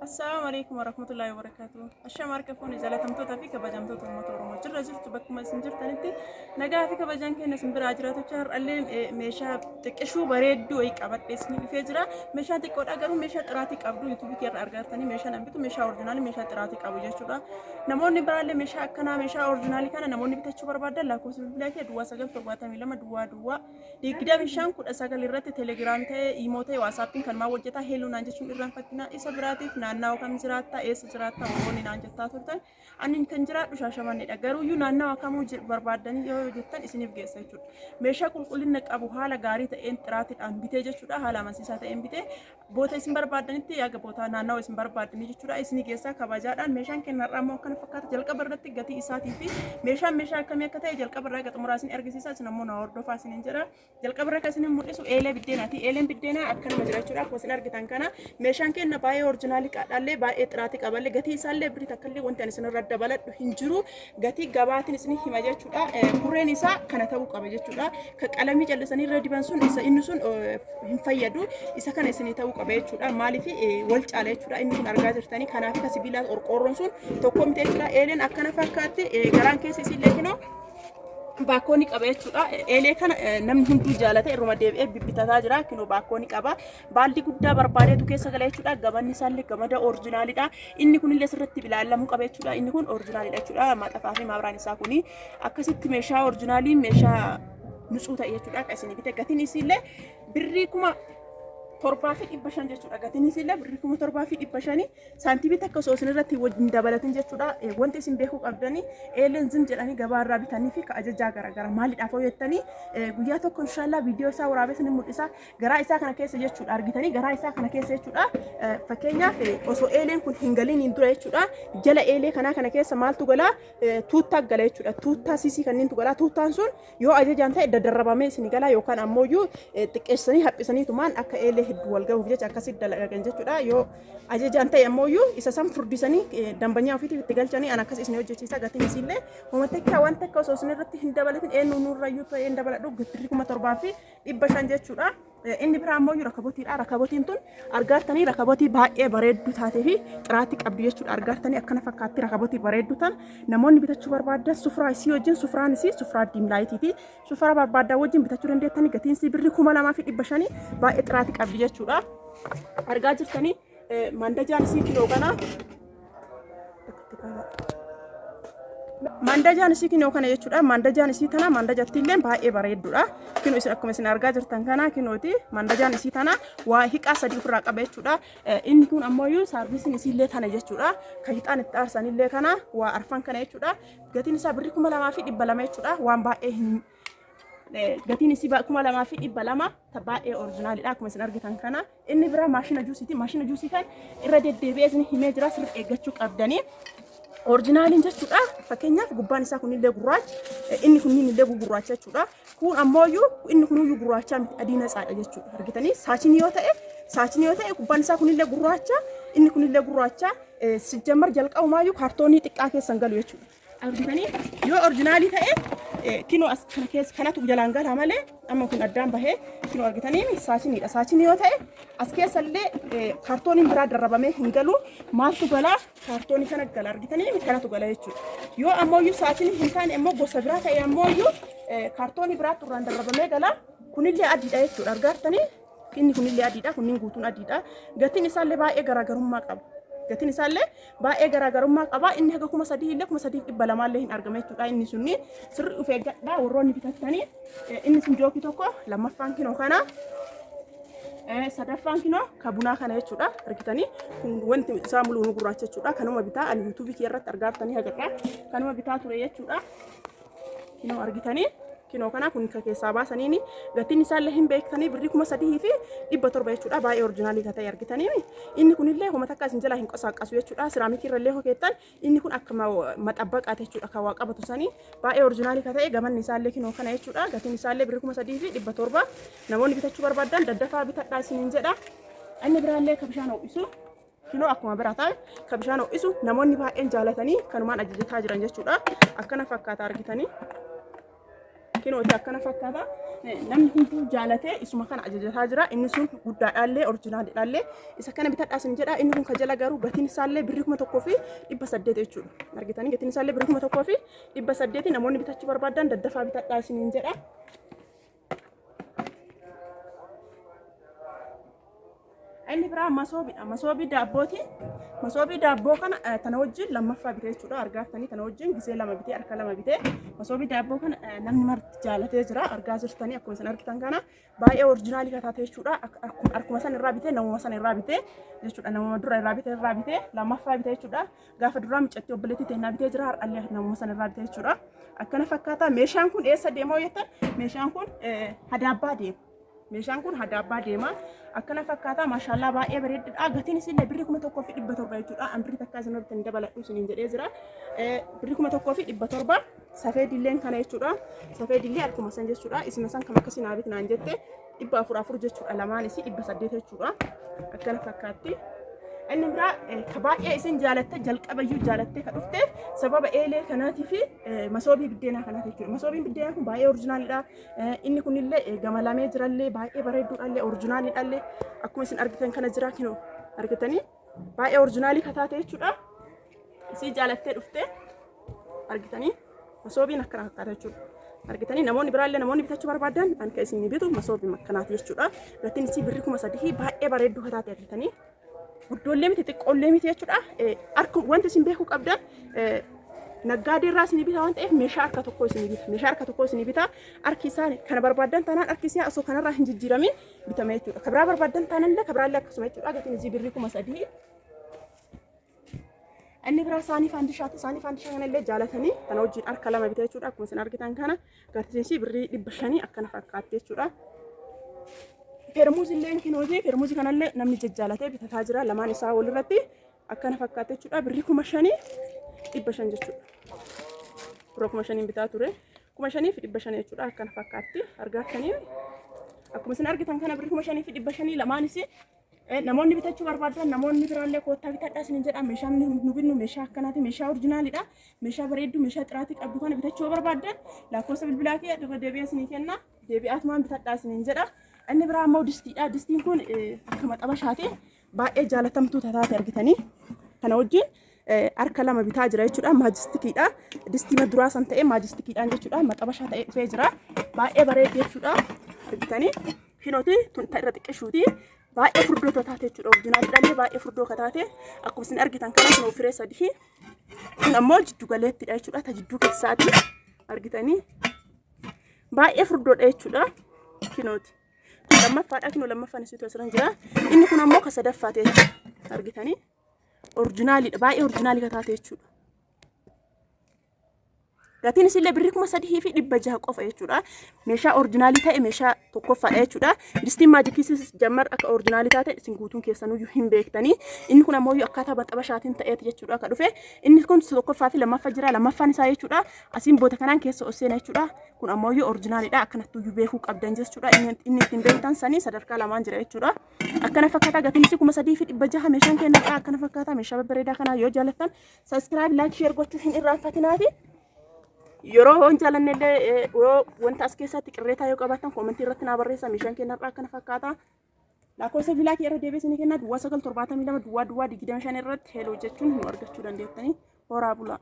Assalaamu alaikum warahmatullahi wabarakatuh. Ashama harka fuune jaalatamtoota fi kabajamtoota uummata Oromoo jirra jirtu bakkuma isin jirtanitti nagaa fi kabajaan keenya isin biraa jiraatu jecha har'allee meeshaa xiqqishuu bareedduu wayii qabadhee isin dhufee jira. Meeshaa xiqqoodha garuu meeshaa xiraatii qabdu yuutuubii keerra argattanii meeshaa nan bitu meeshaa orijinaalii meeshaa xiraatii qabu jechuudha. Namoonni biraallee meeshaa akkanaa meeshaa orijinaalii kana namoonni bitachuu barbaadan lakkoofsa bilbilaa kee duwwaa 9 72 duwwaa duwwaa 25 19 irratti telegiraam ta'ee iimoo ta'e waasaappiin kan maa hojjetaa heeluu naan jechuun irraanfattinaa isa biraatiif naannawa kam jiraattaa eessa jiraattaa warroonni naan jettaa turtan ani kan jiraadhu Shaashamannedha garuuyyuu naannawa kamuu barbaaddanii yoo jettan isiniif geessa jechuudha meeshaa qulqullina qabu haala gaarii ta'een xiraatiidhaan bitee jechuudha haala amansiisaa ta'een bitee boota isin barbaaddanitti yaga boota naannawa isin barbaaddanii jechuudha isinii geessaa kabajaadhaan meeshaan keenya har'aa immoo akkana fakkaata jalqaba irratti gatii isaatii fi meeshaan meeshaa akkamii akka ta'e jalqaba irraa xumuraa isin argisiisa isin ammoo na hordofaa isiniin jedha jalqaba irra kan isin mul'isu eelee biddeenaati eeleen biddeenaa akkanuma jira jechuudha akkuma isin argitan kana meeshaan keenya baay'ee orijinaalii qaadhaallee baay'ee xiraatii qaballee gatii isaallee birrii takkallee wanti ani isinirra dabaladhu hin jiru gatii gabaatiin isin hima jechuudha kurreen isaa kana ta'uu qaba jechuudha ka qalamii callisanii irra diban sun isa inni sun hin fayyadu isa kana isinii ta'uu qaba jechuudha maaliif wal caala jechuudha inni kun argaa jirtanii kanaaf ka sibiilaa qorqoorroon sun tokko miti jechuudha eeleen akkana fakkaatti garaan keessa isiillee kinoo baakkoo ni qaba jechuudha eelee kana namni hunduu jaalate irruma deebi'ee bibbitataa jira kinoo baakkoo ni qaba baaldii guddaa barbaadeetu keessa gala jechuudha gamanni isaallee gamada orijinaalidha inni kunillee sirriitti ilaalamuu qaba jechuudha inni kun orijinaalidha jechuudha maxafaa fi maabraan isaa kuni akkasitti meeshaa orijinaalii meeshaa nutsuu ta'e jechuudha akka isin bite gatiin isiillee birrii 7500 jechuudha gatiin isiillee birrii 7500 saantiimii takka osoo isin irratti hin dabalatin jechuudha wanti isin beekuu qabdanii eeleen zim jedhanii gabaa irraa bitanii fi ka ajajaa garaagara maaliidhaaf hojjettanii guyyaa tokko inshaallah viidiyoo isaa waraabee isin mul'isa garaa isaa kana keessa jechuudha argitanii garaa isaa kana keessa jechuudha fakkeenyaaf osoo eeleen kun hin galiin hin dura jechuudha jala eelee kanaa kana keessa maaltu galaa tuuttaa gala jechuudha tuuttaa sisii kanneentu galaa tuuttaan sun Yoo ajajaan ta'e dadarrabamee isin gala yookaan ammoo xiqqeessanii haphisaniitumaan akka eelee hedduu wal gahuuf jecha akkasitti dalagan jechuudha. Yoo ajajaan ta'e ammoo isa san furdisanii dambanyaa ofiitiif itti galchanii an akkas isin hojjechiisa gatiin isiillee homa takka waan takka osoo isin irratti hin dabalatin eenyu nurrayyuu ta'e hin dabaladhu birrii 7500 jechuudha. Inni biraa ammoo rakabotiidha. Rakabotiin tun argaartanii rakabotii baay'ee bareedduu taatee fi xiraatii qabdu jechuudha. Argaartanii akkana fakkaatti rakabotii bareedduu tan namoonni bitachuu barbaadan sufuraa isii wajjin sufuraan isii sufuraa diimlaayitiiti. Sufuraa barbaadan wajjin bitachuu dandeettanii gatiin isii birrii 2500 baay'ee xiraatii qabdi jechuudha. Argaa jirtanii mandajaan isii kiloo kana Mandajaan isii kinoo kana jechuudha. Mandajaan isii tana mandajatti illee baay'ee bareedduudha. Kinoo isin akkuma isin argaa jirtan kana kinooti. Mandajaan isii tana waa hiqaa sadii ofirraa qaba jechuudha. Inni kun ammoo saarvisiin isii illee tana jechuudha. Kan hixaan itti aarsan illee kana waa arfan kana jechuudha. Gatiin isaa birrii 2200 jechuudha. Waan baay'ee hin gatiin isii 2200 ta baay'ee orijinaalidha akkuma isin argitan kana. Inni biraa maashina juusiiti. Maashina juusii kan irra deddeebi'ee isin himee jira sirri eeggachuu qabdanii. Orijinaaliin jechuudha. Fakkeenyaaf gubbaan isaa kunillee gurraacha, inni kunniin illee gugurraacha jechuudha. Kun ammoo inni kunuyyuu gurraachaa miti adii natsaadha jechuudha. Argitanii saachinii yoo ta'e saachinii yoo ta'e gubbaan isaa kunillee gurraacha, inni kunillee gurraacha. Sijjammar jalqabumaayyuu kaartoonii xiqqaa keessan galu jechuudha. Argitanii yoo orijinaalii ta'e kinoo as kana keessa kanatu jalaan gala malee amma kun addaan bahee kinoo argitanii saachiniidha. Saachinii yoo ta'e as keessa illee kaartooniin biraa darrabamee hin galu maaltu galaa kaartoonii kana gala argitanii kanatu gala jechuudha. Yoo ammoo saachinii hin taane immoo gosa biraa ta'e ammoo kaartoonii biraatu irraan darrabamee gala kunillee adiidha jechuudha argaartanii. Inni kunillee adiidha. Kunniin guutuun adiidha. Gatiin isaallee baay'ee garaagarummaa qaba. Gatiin isaallee baay'ee garaagarummaa qaba. Inni haga 3000 illee 3200 illee hin argama jechuudha. Inni sunni sirri of eeggadhaa warroonni bitattanii. Inni sun jookii tokko lammaffaan kinoo kana. Sadaffaan kinoo ka bunaa kana jechuudha. Argitanii kun wanti isaa muluu gurraacha jechuudha. Kanuma bitaa ani yuutuubii kiyya irratti argaartanii hagarraa. Kanuma bitaa ture jechuudha. Kinoo argitanii kinoo kana kun ka keessaa baasaniini gatiin isaallee hin beektanii birrii 3700 jechuudha baay'ee orijinaalii ka ta'e argitanii inni kunillee homa takka isin jalaa hin qosaaqqasu jechuudha siraamikii irrallee hokeettan inni kun akka maxabbaqaati jechuudha kan waa qabatu sanii baay'ee orijinaalii ka ta'e gamanni isaallee kinoo kana jechuudha gatiin isaallee birrii 3700 namoonni bitachuu barbaadan daddafaa bitadhaa isiniin jedha inni biraallee ka bishaan ho'isu Kinoo akkuma bira ta'e kan bishaan ho'isu namoonni baay'een jaalatanii kanumaan ajajataa jiran jechuudha. Akkana fakkaata argitanii. Kinooti akkana fakkaata. Namni hunduu jaalatee isuma kana ajajataa jira. Inni sun guddaadhaallee orjinaalidhaallee isa kana bitadhaa isin jedha. Inni kun ka jala garuu gatiin isaallee birrii 1800 jechuudha. Argitanii gatiin isaallee birrii 1800 namoonni bitachuu barbaadan daddafaa bitadhaa isiniin jedha. Inni biraa masoobiidha. Masoobii daabbooti. Masoobii daabboo kana tana wajjin lammaffaa bitee jechuudha. Argaa jirtanii tana wajjin gisee lama bitee harka lama bitee masoobii daabboo kana namni marti jaalatee jira. Argaa jirtanii akkuma isin argitan kana baay'ee orijinaalii kan taate jechuudha. Akkuma san irraa bitee namuma san irraa bitee jechuudha. Namuma dura irraa bitee irraa bitee lammaffaa bitee jechuudha. Gaafa duraa mucattii obboleettii teennaa bitee jira. Har'allee namuma san irraa bitee jechuudha. Akkana fakkaata. Meeshaan kun eessa deema yoo jettan meeshaan kun hadaabbaa deema. Meeshaan kun hadaabbaa deema. Akkana fakkaata. Maashaallaa baay'ee bareedadha. Gatiin isillee birrii 1700 jechuudha. An birrii takkaa isin irratti hin dabaladhu isiniin jedhee jira. Birrii 1700 safee dilleen kana jechuudha. Safee dillee akkuma san jechuudha. Isuma san kam akkasii naa bitnaan jette 400 4 jechuudha. Lamaan isii 800 jechuudha. Akkana fakkaatti. Inni biraa ka baay'ee isin jaalatte jalqabayyuu jaalattee ka dhufte sababa eelee kanaatii fi masoobii biddeenaa kanaati jechuudha. Masoobiin biddeenaa kun baay'ee orijinaalidha. Inni kunillee gamalamee jirallee baay'ee bareedduudhallee orijinaalidhallee akkuma isin argitan kana jira kinoo argitanii baay'ee orijinaalii kataate jechuudha. Isii jaalattee dhufte argitanii masoobiin akkana fakkaata jechuudha. Argitanii namoonni biraallee namoonni bitachuu barbaadan an kan isin bitu masoobii akkanaati jechuudha. Gatiin isii birrii 3000 baay'ee bareedduu kataate argitanii. Guddoollee miti xiqqoollee miti jechuudha. Wanti isin beekuu qabdan naggaadee irraa isin bita waan ta'eef meeshaa harka tokko isin bita. Meeshaa harka tokko isin bita. Harki isaa kana barbaadan taanaan harki isaa osoo kanarraa hin jijjiiramin bitama jechuudha. Kabiraa barbaadan taanaan illee kabiraallee akkasuma jechuudha. Gatiin isii birrii 3000. Inni biraa saanii faandishaati. Saanii faandishaa kana illee jaalatanii kana wajjin harka lama bita jechuudha. Akkuma isin argitan kana gatiin isii birrii 500 akkana fakkaatti jechuudha. Feermuuzi illee kinooti. Feermuuzi kanallee namni jajjaalatee bitataa jira. Lamaan isaa walirratti akkana fakkaata jechuudha. Birrii 5500 jechuudha. Dura 5000 bitaa ture. 5500 jechuudha. Akkana fakkaatti. Argaattanii akkuma isin argitan kana birrii 5500 lamaanis namoonni bitachuu barbaadan namoonni biraallee koottaa bitadhaa isinin jedha. Meeshaan nu binnu meeshaa akkanaati. Meeshaa orijinaalidha. Meeshaa bareedduu meeshaa xiraatii qabdu kana bitachuu barbaadan lakkoofsa bilbilaa kee irra deebi'ee isinii kenna. Deebi'aatumaan bitadhaa isinin jedha. Inni biraa immoo distiidha. Distiin kun akka maxabashaati. Baay'ee jaalatamtuu taate argitanii. Kana wajjin harka lama bitaa jira jechuudha. Maajistikiidha. Distii duraa san ta'e maajistikiidhaan jechuudha. Maxabashaa ta'ee dhufee jira. Baay'ee bareeddi jechuudha. Argitanii. Kinooti tun ta irra xiqqishuuti. Baay'ee furdoo taate jechuudha. Orijinaalidhaallee baay'ee furdoo taate. Akkuma isin argitan kana kun firee sadii. Kun ammoo jiddu galeettidha jechuudha. Ta jidduu keessaati. Argitanii. Baay'ee furdoodha jechuudha. Kinooti. Kun lammaffaadha. Kinoo lammaffaan isiitu asirra jira. Inni kun ammoo ka sadaffaati jechuudha. Argitanii. Orijinaalidha. Baay'ee orijinaalii ka taate jechuudha. Gatiin isillee birrii 3600 qofa jechuudha. Meeshaa orijinaalii ta'e meeshaa tokkoffaadha jechuudha. Distiin maajikiisis jammar akka orijinaalii taate isin guutuun keessanuyyuu hin beektanii. Inni kun ammoo akkaataa baxabashaatiin ta'eeti jechuudha akka dhufe. Inni kun tokkoffaa fi lammaffaa jira. Lammaffaan isaa jechuudha. Asiin booda kanaan keessa ol seena jechuudha. Kun ammoo orijinaalidha. Akkanattuyyuu beekuu qabdan jechuudha. Inni ittiin beektan sanii sadarkaa lamaan jira jechuudha. Akkana fakkaata gatiin isii 3600 meeshaan kennadha. Akkana fakkaata meeshaa babbareedaa kanaa yoo jaallattan subscribe like share gochuu hin irraanfatinaati. Yeroo hin jaallanne illee yoo wanta as keessatti qirreetaa yoo qabaattan koomentii irratti naa barreessa meeshaan kennadha. Akkana fakkaata. Lakkoofsa bilbilaa kee irra deebi'ee isinii kennaa duwwaa 9 72 duwwaa duwwaa 25 irratti heloo jechuun nu argachuu dandeettanii horaa bulaa.